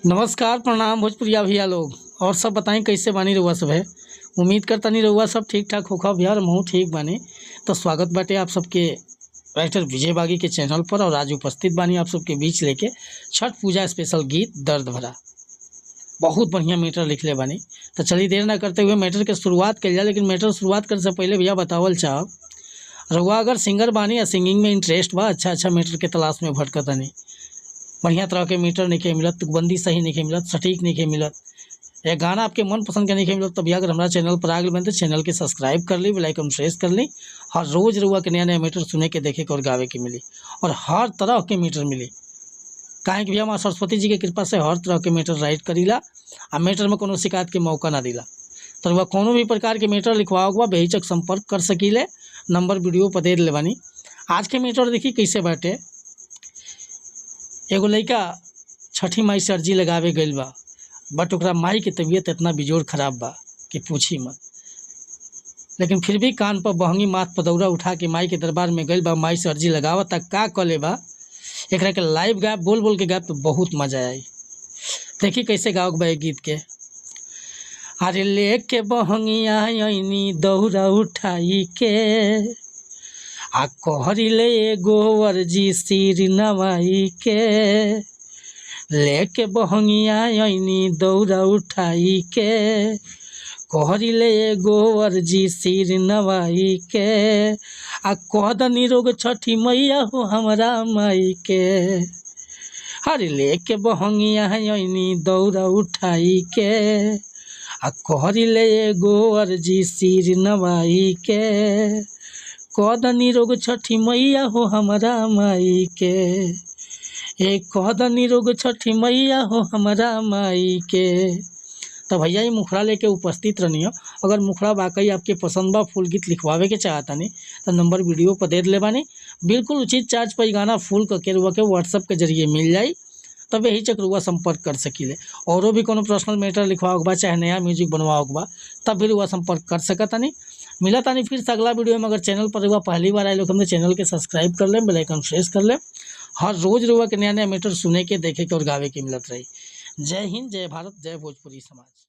नमस्कार, प्रणाम भोजपुरिया भैया लोग। और सब बताई कैसे बानी रउआ सब है। उम्मीद करतानी रउआ सब ठीक ठाक होखब यार, हमहू ठीक बानी। तो स्वागत बाटे आप सबके राइटर विजय बागी के चैनल पर और आज उपस्थित बानी आप सबके बीच लेके छठ पूजा स्पेशल गीत दर्द भरा। बहुत बढ़िया मैटर लिखले बानी। तो चलिए देर ना करते हुए मैटर के शुरुआत कइल जाए। लेकिन मैटर शुरुआत करे से पहले भैया बतावल चाहब, रउआ अगर सिंगर बानी या सिंगिंग में इंटरेस्ट बा, अच्छा अच्छा मैटर के तलाश में भटकतानी, बढ़िया तरह के मीटर नहीं मिलत, तुकबंदी सही नहीं मिलत, सटीक नहीं मिलत, या गाना आपके मन पसंद के नहीं मिलत, तो भैया अगर हमारा चैनल पर आ गए तो चैनल के सब्सक्राइब कर ली, बेल आइकन प्रेस कर ली। हर रोज़ रउआ के नया नया मीटर सुने के, देखे के और गावे के मिली और हर तरह के मीटर मिली। काहे कि भैया माँ सरस्वती जी के कृपा से हर तरह के मीटर राइट करीला आ मीटर में कोनो शिकायत के मौका ना दिला। तो रउआ कोनो भी प्रकार के मीटर लिखवाओ बा बेहिचक संपर्क कर सकीले, नंबर वीडियो पर दे दिले बानी। आज के मीटर देखी कैसे बाटे। एगो लड़का छठी माई से अर्जी लगावे गइल बा, बट ओकरा माई के तबीयत इतना बिजोड़ खराब बा कि पूछी मत। लेकिन फिर भी कान पर बहंगी माथ पर दौरा उठा के माई के दरबार में गइल बा, माई से अर्जी लगावता। का कले बा, एकरा के लाइव गायब बोल बोल के गायब तो बहुत मजा आई। देखी कैसे गावक बा गीत के। अरे लेके बहंगिया अइनी दौरा उठाई के, आ कहरिले एगो अर्जी सिर नवाई के। लेके बहंगिया अइनी दौरा उठाई के, कहरिले एगो अर्जी सिर नवाई के। आ कह निरोग छठी मैया हो हमरा माई के। अरे लेके बहंगिया अइनी दौरा उठाई के, आ कहरिले एगो अर्जी सिर नवाई के। कह निरोग छठी मैया हो हमरा माई के। ए कह निरोग छठी मैया हो हमरा माई के। तो भैया ये मुखड़ा लेके उपस्थित रहनी हो। अगर मुखड़ा वाकई आपके पसंद बा, फुल गीत लिखवावे के चाहतानी तो नंबर वीडियो पर दे दिले बानी। बिल्कुल उचित चार्ज पर गाना फुल करके रुआ के व्हाट्सअप के जरिए मिल जाई, तब यही चक रुआ संपर्क कर सकीले। औरों भी कोनो पर्सनल मैटर लिखवाओ बा, चाहे नया म्यूजिक बनवाओ बा, तब भी रुआ संपर्क कर सकतानी। मिलतानी फिर से अगला वीडियो में। अगर चैनल पर रुआ पहली बार आए लोग हमने चैनल के सब्सक्राइब कर लें, बेल आइकन प्रेस कर लें। हर रोज़ रुआ के नया नया मैटर सुने के, देखे के और गावे के मिलत रही। जय हिंद, जय भारत, जय भोजपुरी समाज।